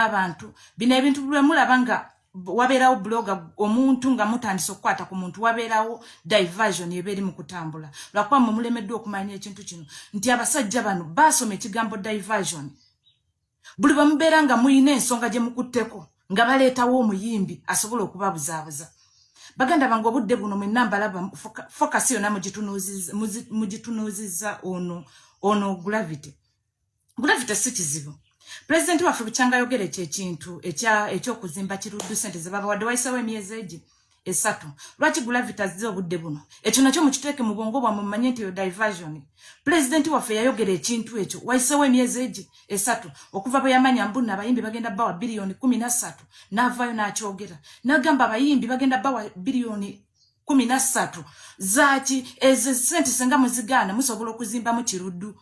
Abantu bino ebintu bwe mulaba nga wabeerawo blogger, omuntu nga mutandise okukwata ku muntu, wabeerawo diversion eba eri mu kutambula, lwakuba mwe mulemeddwa okumanya ekintu kino nti abasajja bano baasoma ekigambo diversion. Buli bwe mubeera nga muyina ensonga gye mukutteko, nga baleetawo omuyimbi asobola okubabuzaabuza. Baganda bange, obudde buno mwenna mbalaba focus yonna mugitunuuzizza ono Gravity. Gravity si kizibu. Pulezidenti waffe bukyanga ayogera ekyo ekintu ekyokuzimba Kiruddu, sente ze babawadde wayisewo emyezi egi 3. Lwaki Gravity azze obudde buno? Ekyo nakyo mukiteeke mu bwongo bwammwe, mumanye nti eyo diversion. Pulezidenti waffe yayogera ekintu ekyo wayisewo emyezi egi 3 okuva bwe yamanya mbunna abayimbi bagenda bawa biliyoni 13. N'avaayo n'akyogera n'agamba abayimbi bagenda bawa biliyoni 13. Zaaki ezo sente? Senga muzigaana, musobola okuzimbamu Kiruddu.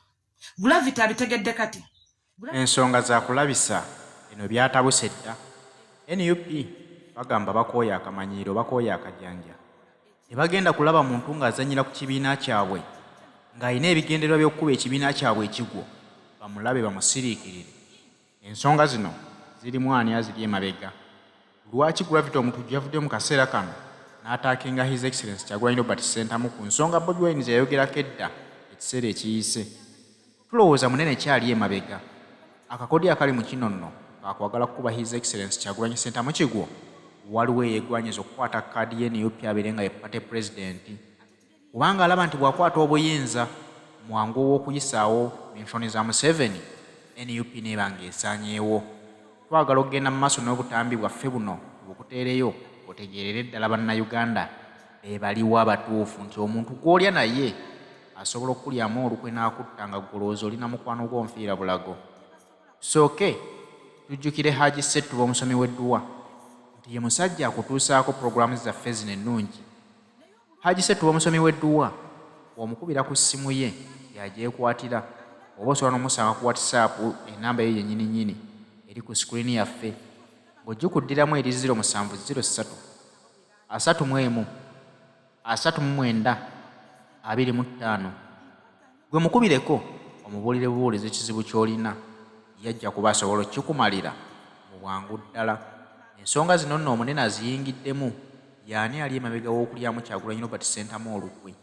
Gravity abitegedde kati. Ensonga za kulabisa eno byatabuse dda. NUP bagamba bakooye akamanyiiro, bakooye akajanja. Tebagenda kulaba muntu ng'azannyira ku kibiina kyabwe ng'alina ebigendererwa by'okukuba ekibiina kyabwe ekigwo, bamulabe bamusiriikirire. Ensonga zino zirimu ani aziri emabega? Lwaki Gravity Omutujju yavuddeyo mu kaseera kano n'attackinga His Excellence Kyagulanyi Robert Ssentamu ku nsonga Bobi Wine ze yayogerako edda ekiseera ekiyise? Tulowooza munene kyali emabega. Akakodyo akali mu kino nno kakwagala kukuba His Excellence Kyagulanyi Ssentamu kigwo. Waliwo eyeegwanyiza okukwata kaadi ye NUP abeere nga ye party president, kubanga alaba nti bw'akwata obuyinza mwangu ow'okuyisaawo mission za Museveni, NUP neeba ng'esaanyeewo. Twagala okugenda mu maaso n'obutambi bwaffe buno bukuteereyo otegeerere ddala Bannayuganda be baliwo abatuufu, nti omuntu gw'olya naye asobola okukulyamu olukwe n'akutta nga ggolowooza olina mukwano gwo nfiira bulago. Tusooke tujjukire Haji Ssettuba, omusomi w'edduwa, nti ye musajja akutuusaako pulogulaamu zaffe zino ennungi. Haji Ssettuba, omusomi w'edduwa, bw'omukubira ku ssimu ye yagyekwatira, oba osobola n'omusanga ku WhatsApp. Enamba eyo yennyini nnyini eri ku screen yaffe ng'ogikuddiramu, eri 0703 31 39 25. Gwe mukubireko omubuulire bubuulizi ekizibu ky'olina, yajja kuba asobola okukikumalira mu bwangu ddala. Ensonga zino nno omunene aziyingiddemu. Y'ani ali emabega w'okulyamu Kyagulanyi Robert Ssentamu olukwe?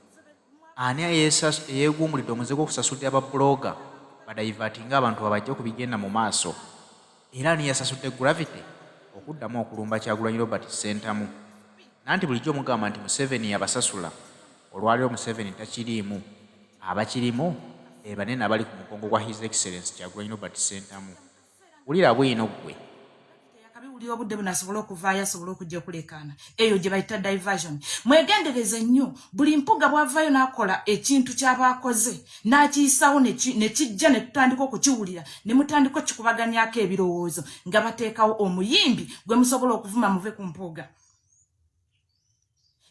Ani eyeegumbulidde omuze gw'okusasulira ba blogger badivertinga abantu babajje ku bigenda mu maaso? Era ani yasasudde Gravity okuddamu okulumba Kyagulanyi Robert Ssentamu? Nanti bulijjo mugamba nti Museveni yabasasula. Olwaleero Museveni takiriimu, abakirimu be banene abali ku mugongo gwa His Excellence Kyagulanyi Robert Ssentamu. Wulira bwino ggwe. Akabiwulira obudde buno asobole okuvaayo, asobole okujja okulekaana. Eyo gye bayita diversion. Mwegendereze nnyo, buli Mpuga bw'avaayo n'akola ekintu ky'aba akoze n'akiyisawo ne kijja ne tutandika okukiwulira ne mutandika okukikubaganyako ebirowoozo, nga bateekawo omuyimbi gwe musobola okuvuma muve ku Mpuuga.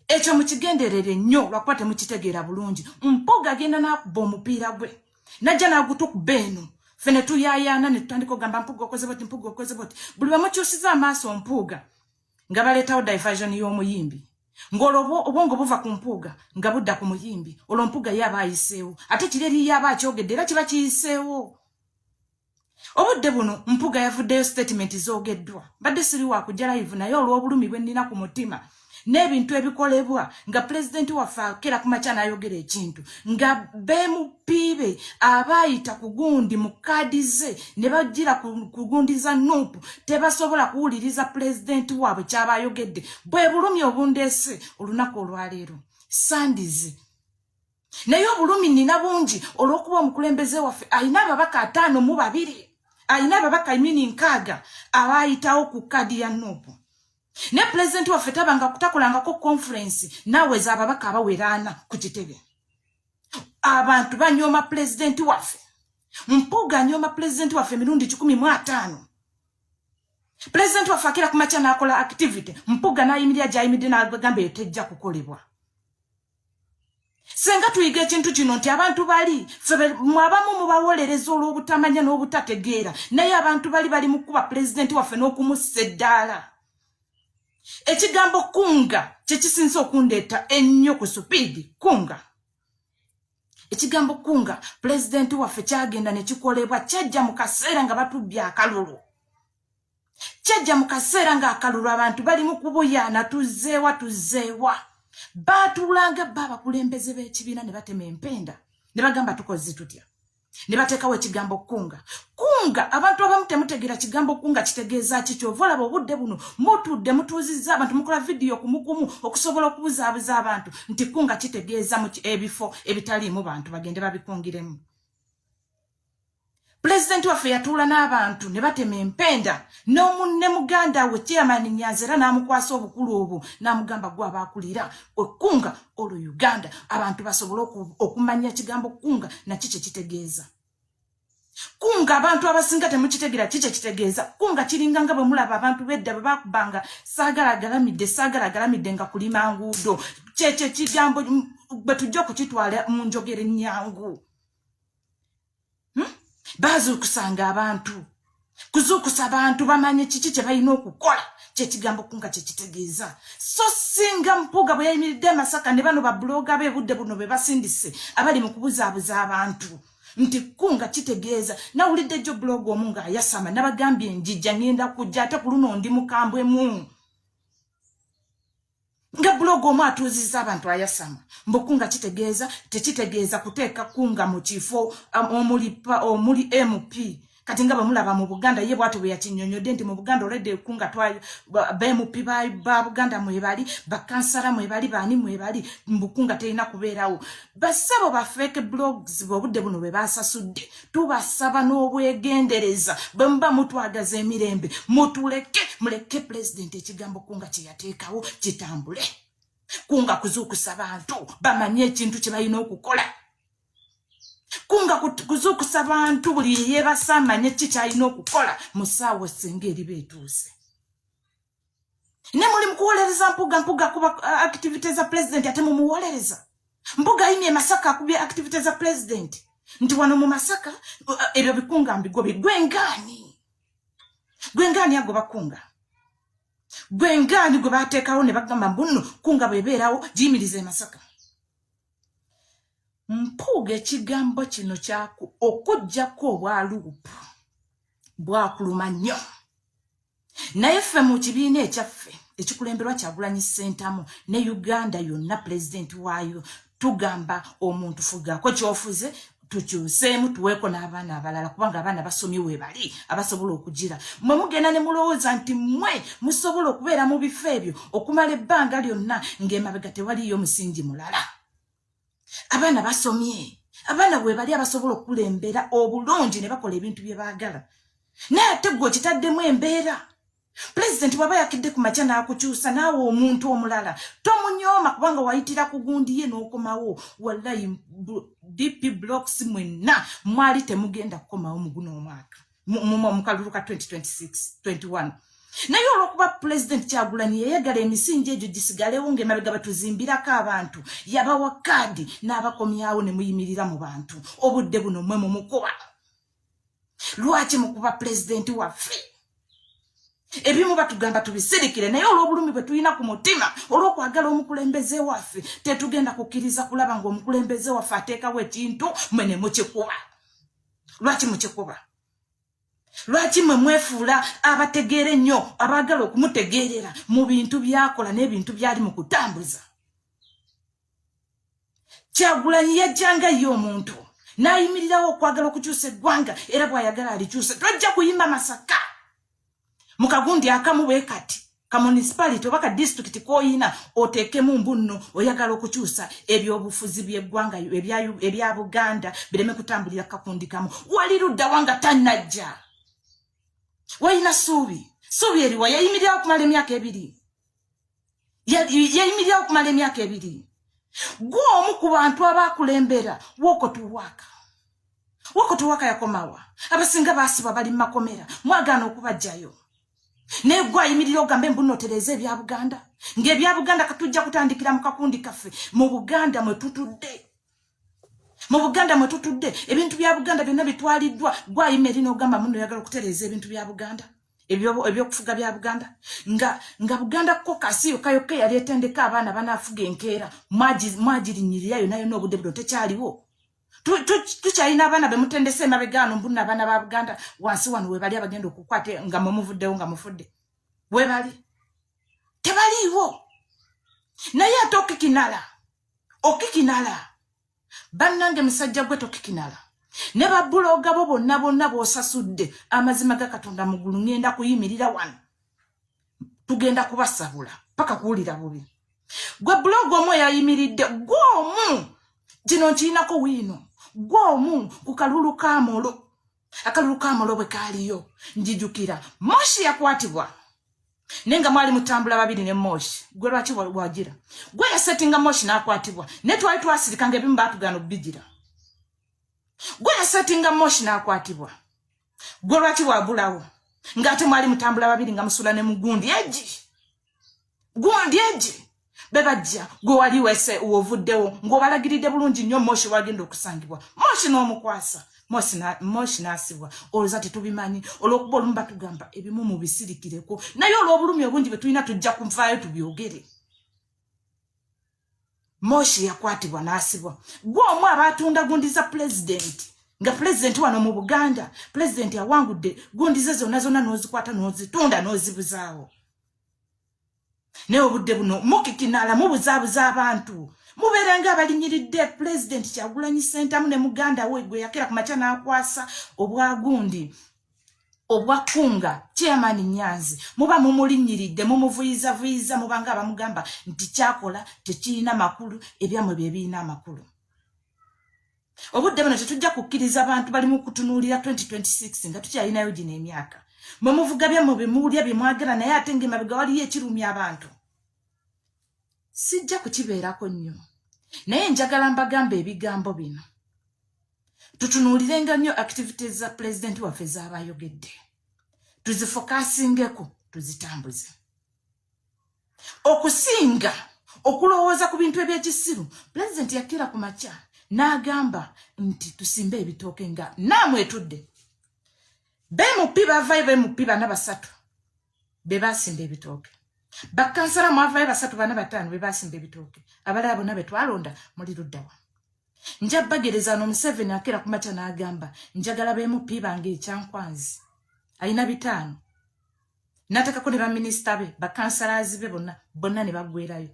Ekyo mukigenderere nnyo, lwakuba temukitegeera bulungi. Mpuuga agenda n'akuba omupiira gwe najja n'agutukuba eno, ffe ne tuyaayaana ne tutandika okugamba, "Mpuuga okoze boti, Mpuuga okoze boti." Buli bamukyusiza amaaso Mpuuga, nga baleetawo diversion y'omuyimbi, ng'olwo obwongo buva ku Mpuuga nga budda ku muyimbi. Olwo Mpuuga ye aba ayiseewo, ate kiri eri ye aba akyogedde era kiba kiyiseewo. Obudde buno Mpuuga yavuddeyo, statement zoogeddwa. Mbadde siri wakujja live, naye olw'obulumi bwe nnina ku mutima n'ebintu ebikolebwa nga pulezidenti waffe akera ku makya n'ayogera ekintu nga bemupiibe abaayita ku gundi mu kaadi ze ne bagira ku gundi za NUP tebasobola kuwuliriza pulezidenti waabwe kyaba ayogedde. Bwe bulumi obundeese olunaku olwaleero. Sandize, naye obulumi nina bungi olw'okuba omukulembeze waffe alina ababaka 52, alina ababaka imini 60 abaayitawo ku kaadi ya NUP, naye pulezidenti waffe tabanga takolangako conference naaweza ababaka abaweraana ku kitebe. Abantu banyooma pulezidenti waffe. Mpuuga anyooma pulezidenti waffe emirundi 150. Pulezidenti waffe akira ku makya n'akola activity, Mpuuga n'ayimirira gy'ayimiridde n'agamba eyo tejja kukolebwa. Senga tuyiga ekintu kino nti abantu bali ffe mwabamu mubawolereza olw'obutamanya n'obutategeera, naye abantu bali bali mu kuba pulezidenti waffe n'okumussa eddaala. Ekigambo kunga kyekisinze okundeeta ennyo ku speed. Kunga, ekigambo kunga pulezidenti waffe kyagenda ne kikolebwa, kyajja mu kaseera nga batubbye akalulu. Kyajja mu kaseera ng'akalulu abantu bali mu kubuyaana, tuzzeewa, tuzzeewa. Baatuulanga bo abakulembeze b'ekibiina ne batema empenda ne bagamba, tukoze tutya? Ne bateekawo ekigambo kunga. Kunga, abantu abamu temutegeera kigambo kunga kitegeeza ki. Kyova olaba obudde buno mutudde mutuuzizza abantu, mukola vidiyo kumukumu okusobola okubuzaabuza abantu nti kunga kitegeeza mu ebifo ebitaliimu bantu bagende babikungiremu. Pulezidenti waffe yatuula n'abantu ne batema empenda n'omunne muganda we Chairman Nyanzi, era n'amukwasa obukulu obwo n'amugamba, gwe abaakulira okkunga olwo Uganda, abantu basobole okumanya ekigambo kunga naki kye kitegeeza. Kunga, abantu abasinga temukitegeera ki kye kitegeeza. Kunga kiringa nga bwe mulaba abantu bedda bwe bakubanga saagala agalamidde, saagala agalamidde, nga kulima nguudo. Kyekyo ekigambo bwe tujja okukitwala mu njogera ennyangu. Bazuukusanga abantu, kuzuukusa abantu bamanye kiki kye balina okukola. Kyekigambo kunga kyekitegeeza. So singa Mpuuga bwe yayimiridde e Masaka ne bano babuloga b'ebudde buno be basindise abali mu kubuzaabuza abantu nti kunga kitegeeza, nawulidde jjo blogger omu ng'ayasama. Nabagambye njijja, ngenda kujja, ate ku luno ndi mukambwemu. Nga blogger omu atuuzizza abantu ayasama mbu kunga kitegeeza, tekitegeeza kuteeka kunga mu kifo omuli MP. Kati nga bwemulaba mu Buganda, ye bwatyo bwe yakinyonyodde nti mu Buganda olwedde kunga ba MP ba Buganda mwebali, bakansala mwebali, baani mwebali, mbukunga terina kubeerawo. Bassebo ba fake blogs obudde buno bwe basasudde, tubasaba n'obwegendereza, bwe muba mutwagaza emirembe, mutuleke, muleke pulezidenti ekigambo kunga kye yateekawo kitambule. Kunga kuzuukusa bantu bamanye ekintu kye balina okukola. Kunga kuzuukusa bantu, buli yeyeebasa amanye ki kyalina okukola mu ssaawa senga eriba etuuse. Ne muli mukuwolereza Mpuga. Mpuga kuba activity za pulezidenti, ate mumuwolereza. Mpuga ayimye Masaka, akubye activity za pulezidenti nti wano mu Masaka ebyo bikunga mbigobye. Gwengaani, gwengaani ago bakunga? Gwengaani gwe bateekawo ne bagamba mbuno kunga bwebeerawo giyimiriza e Masaka? Mpuuga, ekigambo kino kyaku okugjako obwaluupu bwakuluma nnyo, naye ffe mu kibiina ekyaffe ekikulemberwa Kyagulanyi Ssentamu ne Uganda yonna pulezidenti waayo, tugamba omuntu fugaako kyofuze, tukyuseemu, tuweeko n'abaana abalala, kubanga abaana basomye webali abasobola okugira. Mwe mugenda ne mulowooza nti mmwe musobola okubeera mu bifo ebyo okumala ebbanga lyonna ng'emabega tewaliyo musingi mulala. Abaana basomye, abaana webali abasobola okukulembera obulungi ne bakola ebintu bye baagala, naye ate gwe okitaddemu embeera. Pulezidenti bw'aba yakidde ku makya n'akukyusa naawe omuntu omulala, tomunyooma kubanga wayitira ku gundi ye n'okomawo. Wallayi, DP blocks mwenna mwali temugenda kukomawo mu guno omwaka mu kalulu ka 2026 21, naye olwokuba Pulezidenti Kyagulanyi yayagala emisingi egyo gisigalewo ng'emabega batuzimbirako abantu, yabawa kaadi n'abakomyawo ne muyimirira mu bantu. Obudde buno mwe mumukuba. Lwaki mukuba pulezidenti waffe? Ebimu batugamba tubisirikire, naye olw'obulumi bwe tulina ku mutima olw'okwagala omukulembeze waffe, tetugenda kukkiriza kulaba ng'omukulembeze waffe ateekawo ekintu mwe ne mukikuba. Lwaki mukikuba? Lwaki mwe mwefuula abategeera ennyo, abaagala okumutegeerera mu bintu byakola n'ebintu byali mu kutambuza? Kyagulanyi yajjanga ye omuntu n'ayimirirawo okwagala okukyusa eggwanga, era bw'ayagala alikyusa. Tojja kuyimba Masaka mu kagundi akamu bwe kati ka municipality oba ka district koyina oteekemu mbunno oyagala okukyusa ebyobufuzi by'eggwanga ebya Buganda bireme kutambulira kakundi kamu. Wali luddawa nga tannajja? Walina ssuubi? Ssuubi eriwa? Yayimirirawo okumala emyaka 2, yayimirirawo okumala emyaka 2. Gwe omu ku bantu abakulembera wokotuwaka wokotuwaka yakomawa. Abasinga baasibwa, bali mu makomera, mwagaana okubajjayo, naye gwe ayimirira ogambe mbu notereeza ebya Buganda, ng'ebya Buganda katujja kutandikira mu kakundi kaffe mu Buganda mwe tutudde. Mu Buganda mwe tutudde, ebintu bya Buganda byonna bitwaliddwa. Gwayima eri n'ogamba muno oyagala okutereeza ebintu bya Buganda, ebyokufuga bya Buganda, nga Buganda caucus yokka yokka eyali etendeka abaana banaafuga enkeera, mwagirinyirira yonna yonna, obudde buno tekyaliwo. Tukyalina abaana bemutendese emabega ano, mbunna abaana ba Buganda wansi wano webali abagenda okukwata nga mwemuvuddewo nga mufudde, webali tebaliiwo. Naye ate okikinala, okikinala bannange, musajja gwe tokikinala ne bablogger bo bonna bonna b'osasudde. Amazima ga Katonda mugulu, ŋŋenda kuyimirira wano, tugenda kubasabula paka kuwulira bubi. Gwe blogger omu eyayimiridde, gwe omu, kino nkirinako wiino, gwe omu ku kalulu kamolo. Akalulu kamolo bwe kaaliyo, njijukira Moshi yakwatibwa, naye nga mwali mutambula babiri ne Moshi. Gwe lwaki wagira? Gwe yasettinga Moshi n'akwatibwa, naye twali twasirika nga ebimu baatugaana okubigira. Gwe yasettinga Moshi n'akwatibwa, gwe lwaki wabulawo ng'ate mwali mutambula babiri, nga musula ne mugundi egi gundi egi bebajja? Gwe wali wese wovuddewo ng'obalagiridde bulungi nnyo Moshi wagenda okusangibwa, Moshi n'omukwasa, Moshi n'asibwa. Olowooza tetubimanyi? Olw'okuba olumu batugamba ebimu mubisirikireko, naye olw'obulumi obungi bwe tulina tujja kunvaayo tubyogere. Moshi yakwatibwa n'asibwa. Gwe omu abatunda gundi za pulezidenti, nga pulezidenti wano mu Buganda, pulezidenti awangudde, gundi ze zonna zonna n'ozikwata n'ozitunda n'ozibuzaawo. Naye obudde buno mukikinala, mubuzaabuza abantu, mubeera nga abalinyiridde Pulezidenti Kyagulanyi Sentamu ne muganda we gwe yakera ku makya n'akwasa obwagundi obwakunga chairman Nyanzi. Muba mumulinnyiridde, mumuvuyizavuyiza, mubanga abamugamba nti kyakola tekirina makulu, ebyammwe bye birina amakulu. Obudde buno tetujja kukkiriza bantu bali mu kutunuulira 2026 nga tukyalinayo gino emyaka. Mwe muvuga byammwe byemuwulya bye mwagala, naye ate ng'emabega waliyo ekirumya abantu. Sijja kukibeerako nnyo, naye njagala mbagamba ebigambo bino. Tutunuulirenga nnyo activities za pulezidenti waffe z'abayogedde, tuzifocusingeko, tuzitambuze okusinga okulowooza ku bintu ebyekisiru. Pulezidenti yakira ku makya n'agamba nti tusimbe ebitooke nga naamwe etudde. Ba MP bavayo, ba MP bana basatu be basimba ebitooke. Bakansala mwavayo basatu, bana, bataano be basimba ebitooke. Abalala bonna be twalonda muli luddawa? Nja bagereza no Museveni akera ku makya n'agamba njagala ba MP bange ekyankwanzi alina 500, n'ateekako ne baminisita be, bakansalazi be bonna bonna ne baggwerayo.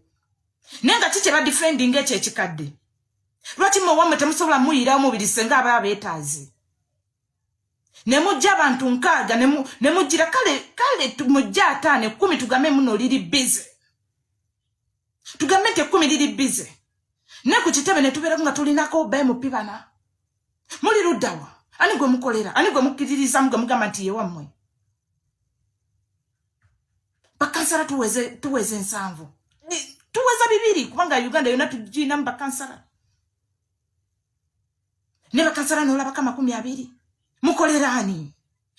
Naye nga ki kye badefendinga ekyo ekikadde? Lwaki mwe wammwe temusobola muyirawo mubiri senga aba abeetaazi ne mujja abantu 60 ne mujjira? Kale kale mujja 50, 10, tugambe muno liri busy, tugambe nti 10 liri busy, ne ku kitebe ne tubeerako nga tulinako ba MP bana. Muli luddawa? Ani gwe mukolera? Ani gwe mukkiririzamu, gwe mugamba nti ye wammwe? Bakansala tuweze, tuweze 70, tuweza 2, kubanga Uganda yonna tugirinamu bakansala. Ne bakansala n'olabako 20. Mukolera ani?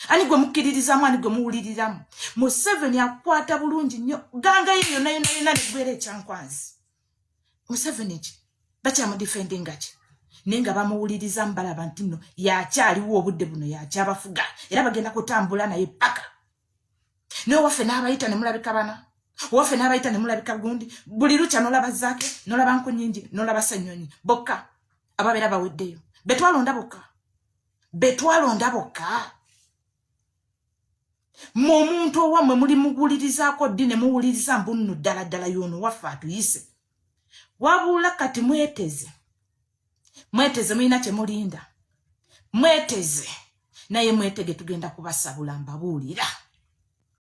Ani gwe mukkiririzaamu? Ani gwe muwuliriramu? Museveni akwata bulungi nnyo ganga ye yonna yonna yonna neggwera ekyankwanzi. Museveni ki bakyamudefendinga ki? Naye nga bamuwulirizamu, balaba nti nno yakyaliwo obudde buno, yakyabafuga, era bagenda kutambula naye paka. Naye owaffe n'abayita ne mulabika bana, owaffe n'abayita ne mulabika gundi. Buli lukya n'olaba Zaake, n'olaba Nkunyingi, n'olaba Ssenyonyi bokka ababeera baweddeyo, betwalonda bokka, betwalonda bokka. Mwe omuntu owammwe muli muwulirizaako ddi ne muwuliriza mbu nno ddala ddala y'ono waffe atuyise? Wabula kati mweteze, mweteze, mulina kye mulinda, mweteze, naye mwetege, tugenda kubasabula, mbabuulira.